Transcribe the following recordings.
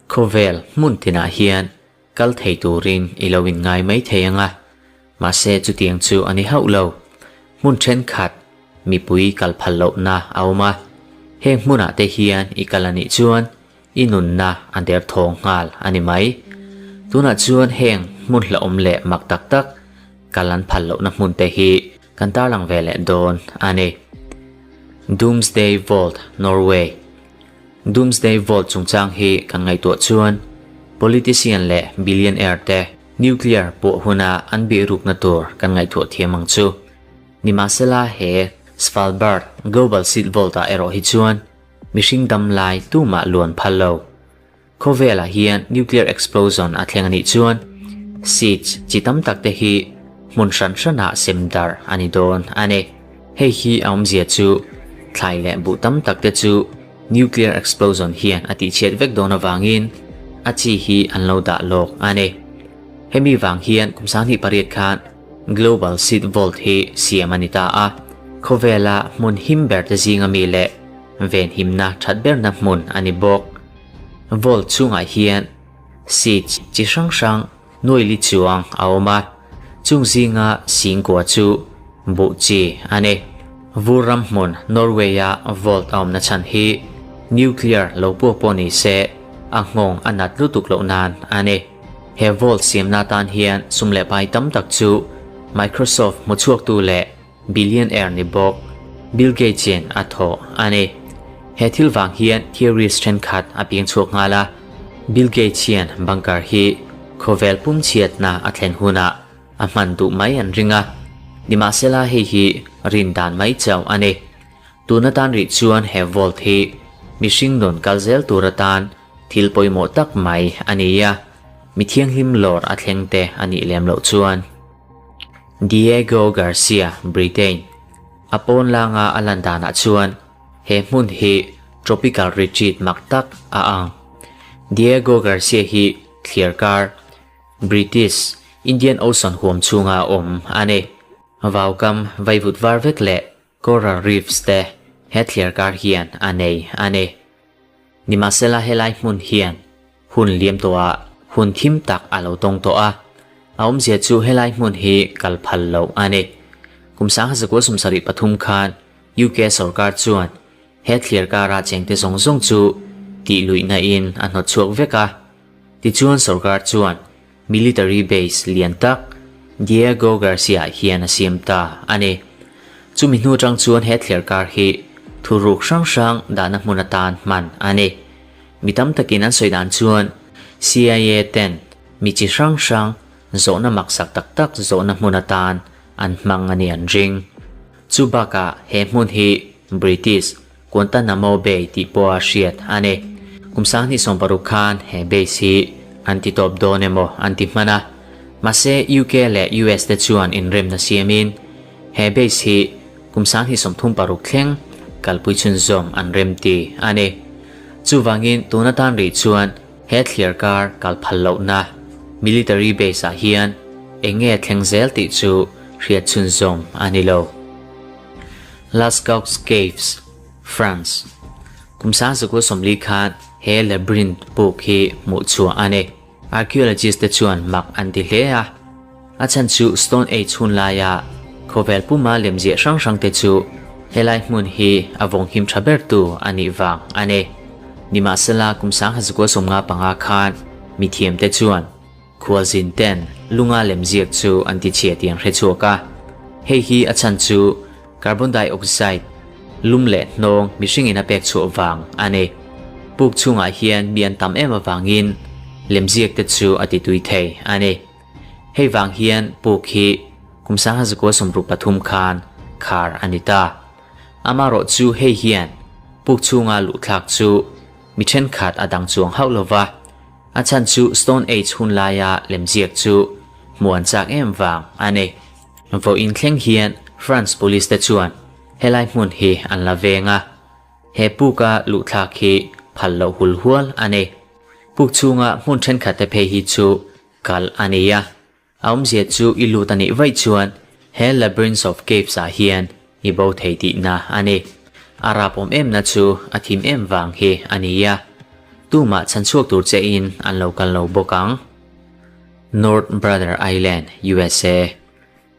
Khawvel hmun tinah hian kal thei turin i lo inngai mai thei ang a, mahse chutiang chu a ni hauh lo. Hmun thenkhat mipui kal phal lohna a awm a, heng hmunah te hian i kal a nih chuan i nunna a derthawng nghal a ni mai. Tunah chuan heng hmun hlauhawm leh mak tak tak kal an phal lohna hmun te hi kan tarlang ve leh dawn a ni. Doomsday Vault, Norway. Doomsday Vault chungchang hi kan ngaihtuah chuan politician leh billionaire te nuclear pawh huna an bihrukna tur kan ngaihtuah thiam ang chu. Nimahsela he Svalbard Global Seed Vault-ah erawh hi chuan mihring dam lai tumah luan phal lo. Khawvelah hian nuclear explosion a thleng a nih chuan seeds chi tam tak te hi hmun hran hranah sem darh a ni dawn a ni. Hei hi a awmzia chu thlai leh buh tam tak te chu nuclear explosion hian a tihchhiat vek dawn avangin a chi hi an lo dah lawk a ni. Hemi vang hian kum 28 khan Global Seed Vault hi siam a ni ta a, khawvela hmun him ber te zinga mi leh venhimna that berna hmun a ni bawk. Vault chungah hian seeds chi hrang hrang nuaili chuang a awm a, chung zinga singkua chu buh chi a ni. Vur ram hmun Norway-a vault a awmna chhan hi nuclear lo puak pawh ni se a nghawng a nat lutuk loh nan a ni. He vault siamna tan hian sum leh pai tam tak chu Microsoft hmuchhuaktu leh Billionaire ni bawk Bill Gates-in a thawh a ni. He thil vang hian theories thenkhat a piang chhuak nghal a, Bill Gates hian bunker hi khawvel pum chhiatna a thlen hunah a hman duh mai an ring a, nimahsela hei hi rin dan mai chauh a ni. Tun atan rih chuan he vault hi mihring nun kal zel tur atan thil pawimawh tak mai a ni a, mi thianghlim lawr a thleng te a nih lem loh chuan. Diego Garcia, Britain, A pawn langa a lan danah chuan he hmun hi tropical retreat mak tak a ang. Diego Garcia hi thliarkar, British, Indian Ocean huam chhunga awm a ni. Vaukam vaivut var vek leh coral reefs te he thliarkar hian a nei a ni. Nimahsela helai hmun hian Hun liam tawhah hun thim tak a lo tawng tawh a, a awmzia chu helai hmun hi kal phal loh a ni. Kum 1973 khan UK sorkar chuan he thliar kara chengte zawng zawng chu tih luihna in a hnawt chhuak vek a. Tichuan sorkar chuan military base lian tak Diego Garcia hian a siam ta a ni. Chumi hnu atang chuan he thliar kar hi thuruk hrang hrang dahna hmun atan hman a ni. Mi tam takin an sawi dan chuan CIA ten mi chi hrang hrang zawhna maksak tak tak zawhna hmun atan an hmang a ni an ring. Chu bakah he hmun hi British Guantanamo Bay tih pawha hriat a ni. Kum 2016 khan he base hi an ti tawp dawn emaw an ti hman a. Mahse UK leh US te chuan inremna siamin he base hi kum 2036 thleng kalpui chhunzawm an rem ti a ni. Chuvangin tun atan rih chuan he thliar kar kal phal lohna military base ah hian eng nge thleng zel tih chu hriat chhunzawm a ni lo. Lascaux Caves, France. Kum 1940 khan he labyrinth puk hi hmuh chhuah a ni. Archaeologist te chuan mak an ti hle a, a chhan chu Stone Age hun laia khawvel puma lemziah hrang hrang te chu helai hmun hi a vawnghim tha ber tu a nih vang a ni. Nimahsela kum 1955 khan mithiam te chuan khualzin ten lunga lemziak chu an ti chhia tih an hre chhuak a, hei hi a chhan chu carbon dioxide lum leh hnawng mihringin a pek chhuah vang a ni. Puk chhungah hian mi an tam em avangin lemziak te chu a ti tui thei a ni. Hei vang hian puk hi kum 1963 khan khar a ni ta. Amarawh chu hei hian puk chhunga luhthlak chu mi thenkhat a dang chuang hauh lova, a chhan chu Stone Age hun laia lemziak chu hmuh an chak em vang a ni. Vawiin thleng hian France Police te chuan helai hmun hi an la veng a, he puka luhthlak hi phal loh hul hual a ni. Puk chhunga hmun thenkhat te phei hi chu kal a ni a, a awmzia chu i lut a nih vaih chuan he Labyrinth of Caves ah hian i bo thei tihna a ni. A rap awm emna chu a thim em vang hi a ni a. Tumah chhanchhuak tur che in an lo kal lo bawk ang. North Brother Island, usa.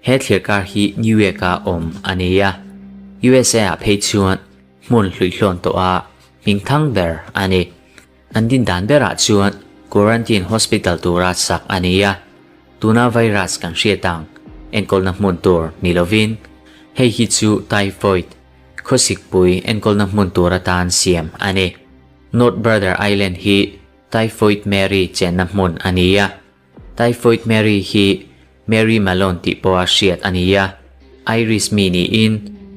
He thliarkar hi New York-a awm a ni a, USA-ah phei chuan hmun hluihlawn tawha hmingthang ber a ni. An din dan berah chuan quarantine hospital tura sak a ni a, tuna virus kan hriat ang enkawlna hmun tur ni lovin hei hi chu typhoid, khawsikpui enkawlna hmun tur atan siam a ni. North Brother Island hi Typhoid Mary chenna hmun a ni a, Typhoid Mary hi Mary Malone tih pawha hriat a ni a, Irish mi niin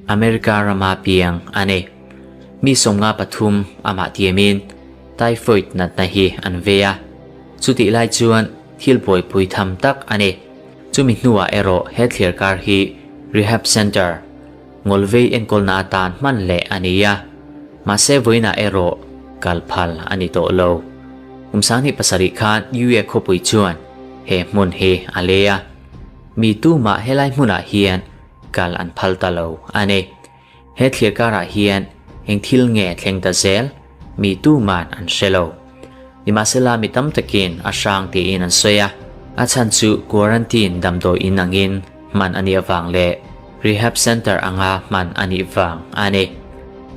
America rama piang a ni. Mi 53 amah tiamin Typhoid natna hi an vei a, chutih lai chuan thil buaipui tham tak a ni. Chumi hnuah erawh he thliarkar hi Rehab Centre, Ngawlvei enkawlna atan hman leh a ni a, mahse vawiinah erawh kal phal a ni tawh lo. Kum 27 khan Yue khawpui chuan he hmun hi a lei a, mi tumah helai hmunah hian kal an phal ta lo a ni. He thlir karah hian eng thil nge thleng ta zel mi tuman an hre lo. Nimahsela mi tam takin a hrang tiin an sawi a, a chhan chu quarantine damdawi in angin hman a nih avang leh rehab centre anga hman a nih vang a ni.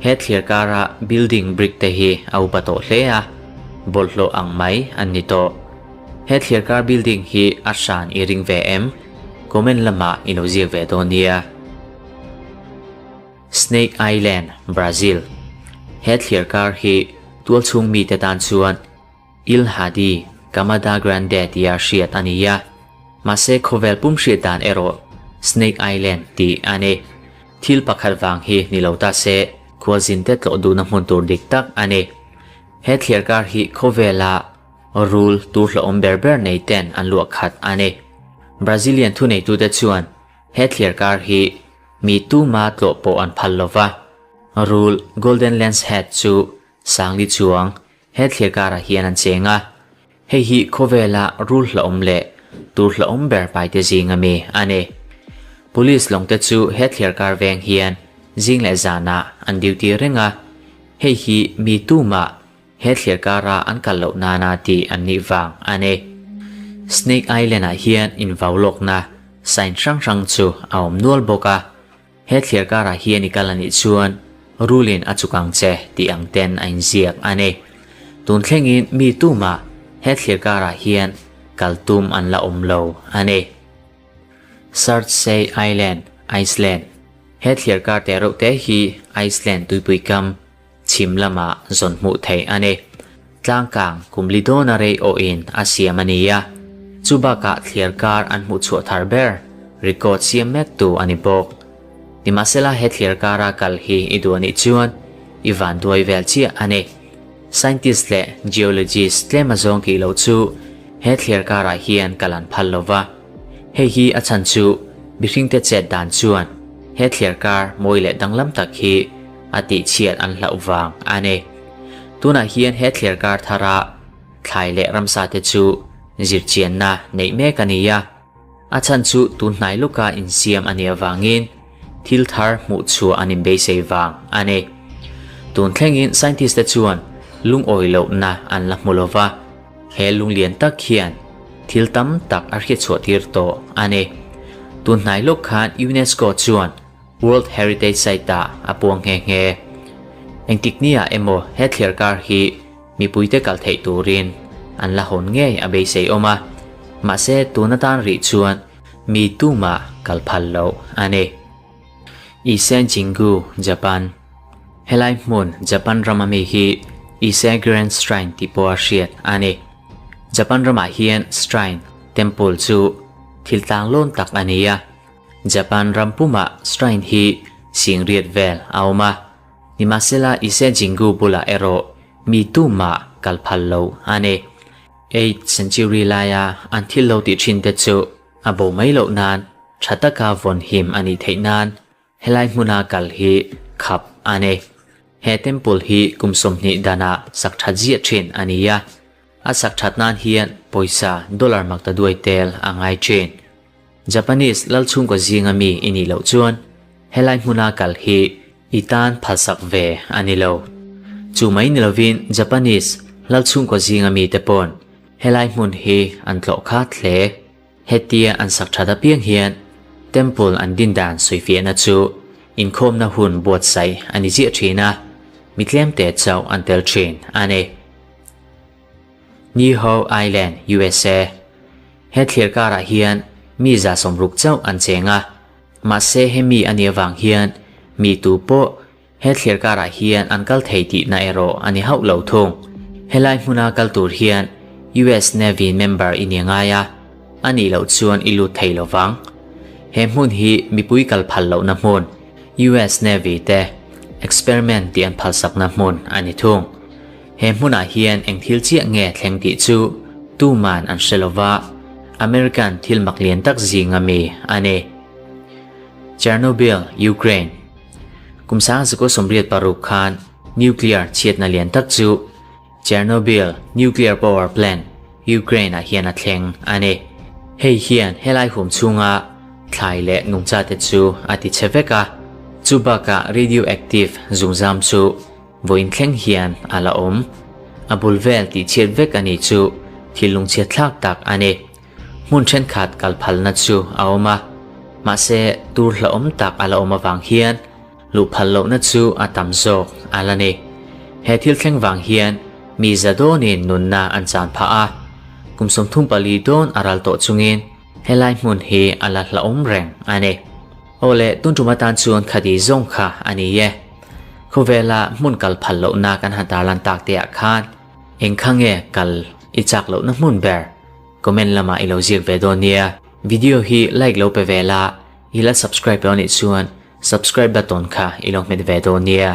He thlir kara building brick te hi a upa tawh hle a, bawlhhlawh ang mai an ni tawh. He thlir kar building hi a hran i ring ve em? Comment lamah i lo ziak ve dawn nia. Snake Island, Brazil. He thlir kar hi tualchhung mite tan chuan Il Hadi Camada Grande tia hriat a ni a, mahse khawvel pum hriat dan erawh Snake Island tih a ni. Thil pakhat vang hi ni lo ta se khualzinte tlawh duhna hmun tur dik tak a ni. He thlir kar hi khawvela rul tur hlauhawm ber ber nei ten an luah khat a ni. Brazilian thuneitute chuan he thlir kar hi Mi tuma tlawh pawh an phal lo va, rul Golden Lancehead chu Sangli chuang he thlir karah hian an cheng a, hei hi khawvela rul hlauhawm leh tur hlauhawm ber paite zing ami a ni. Police lawngte chu he thlir kar veng hian zing leh zanah an duty reng a, hei hi mi tumah He thlir kara an kal loh nana tih an nih vang a ni. Snake Island ah hian invau lawkna sign hrang hrang chu a awm nual bawk a, he thlir karah hian i kal a nih chuan rulin a chuk ang che tih ang ten a inziak a ni. Tun thlengin mi tumah he thlir karah hian kal tum an la awm lo a ni. Surtsey Island, Iceland, He thlir kar te reuh te hi Iceland tuipui kam Chhim lamah zawn hmuh theih a ni. Tlangkang kum li dawna rei awhin a siam a ni a, chu bakah thliar kar an hmuh chhuah thar ber record siam mektu a ni bawk. Nimahsela he thliar kara kal hi i duh a nih chuan i van duai vel chiah a ni. Scientist leh geologist tlem a zawng tih loh chu he thliar karah hian kal an phal lo va. Hei hi a chhan chu mihringte chet dan chuan he thliar kar mawi leh danglam tak hi a tihchhiat an hlauh vang a ni. Tunah hian he thliar kar thara thlai leh ramsa te chu zirchianna neih mek a ni a, a chhan chu tun hnai luka insiam a nih avangin thil thar hmuh chhuah an inbeisei vang a ni. Tun thlengin scientist te chuan lungawi lohna an la hmu lova, he lunglian tak hian thil tam tak a hriatchhuah tir tawh a ni. Tun hnai lawk khan UNESCO chuan World Heritage Site-ah a puang nghe nghe. Engtik niah emaw he thliar kar hi mipuite kal theih turin an la hawn ngei a beisei awm a, mahse tun atan rih chuan mi tumah kal phal loh a ni. Ise Jingu, Japan Helai hmun Japan rama mi hi Ise Grand Shrine tih pawha hriat a ni. Japan ramah hian shrine, temple, chu thil tlanglawn tak a ni a. Japan ram pumah shrine hi singriat vel a awm a, nimahsela Ise Jingu bulah erawh mi tumah kal phal lo a ni. Eighth century laia an thil lo tih thin te chu a bo mai loh nan tha taka vawn him a nih theih nan helai hmuna kal hi khap a ni. He temple hi kum 20 danah sak that ziah thin a ni a, a sak that nan hian pawisa dollar mak ta duai tel a ngai thin. Japanese lal chhungkaw zinga mi i nih loh chuan helai hmuna kal hi i tan phalsak ve a ni lo. Chu mai ni lovin Japanese. Lal chhungkaw zinga mite pawn helai hmun hi an tlawh khat hle. Hetia an sak that apiang hian Temple an din dan sawifiahna chu inkhawmna hun buatsaih a ni ziah thin a, mi tlemte chauh an tel thin a ni. Niho Island, usa He thlir karah hian mi 160 chauh an cheng a, mahse hemi a nih avang hian mi tu pawh He thlir karah hian an kal thei tihna erawh a ni hauh lo thung. Helai hmuna kal tur hian US Navy member i ni ngai a, a nih loh chuan i lut thei lo vang. He hmun hi mipui kal phal lohna hmun, US Navy te experiment tih an phalsakna hmun a ni thung. He hmunah hian eng thil chiah nge thleng tih chu tuman an hre lo va, American thil mak lian tak zinga mi a ni. Chernobyl, Ukraine. Kum 1986 khan nuclear chhiatna lian tak chu Chernobyl Nuclear Power Plant, Ukraine ah hian a thleng a ni. Hei hian helai hum chhunga thlai leh nungchate chu a ti chhe vek a, chu bakah radioactive zungzam chu vawiin thleng hian a la awm. A bul vel tihchhiat vek a nih chu thil lungchhiatthlak tak a ni. Hmun thenkhat kal phalna chu a awm a, mahse tur hlauhawm tak a la awm avang hian luh phal lohna chu a tam zawk a la ni. He thil thleng vang hian mi za dawnin nunna an chan phah a, kum 34 dawn a ral tawh chungin helai hmun hi a la hlauhawm reng a ni. Aw le, tun tum atan chuan khadi zawng kha a ni e. Khawvela hmun kal phal lohna kan han tarlan tak te ah khan eng kha nge kal i chak lohna hmun ber? Comment lamah i lo ziak ve dawn nia. Video hi like lo pe ve la, i la subscribe lo anih chuan subscribe button kha i lo hmet ve dawn nia.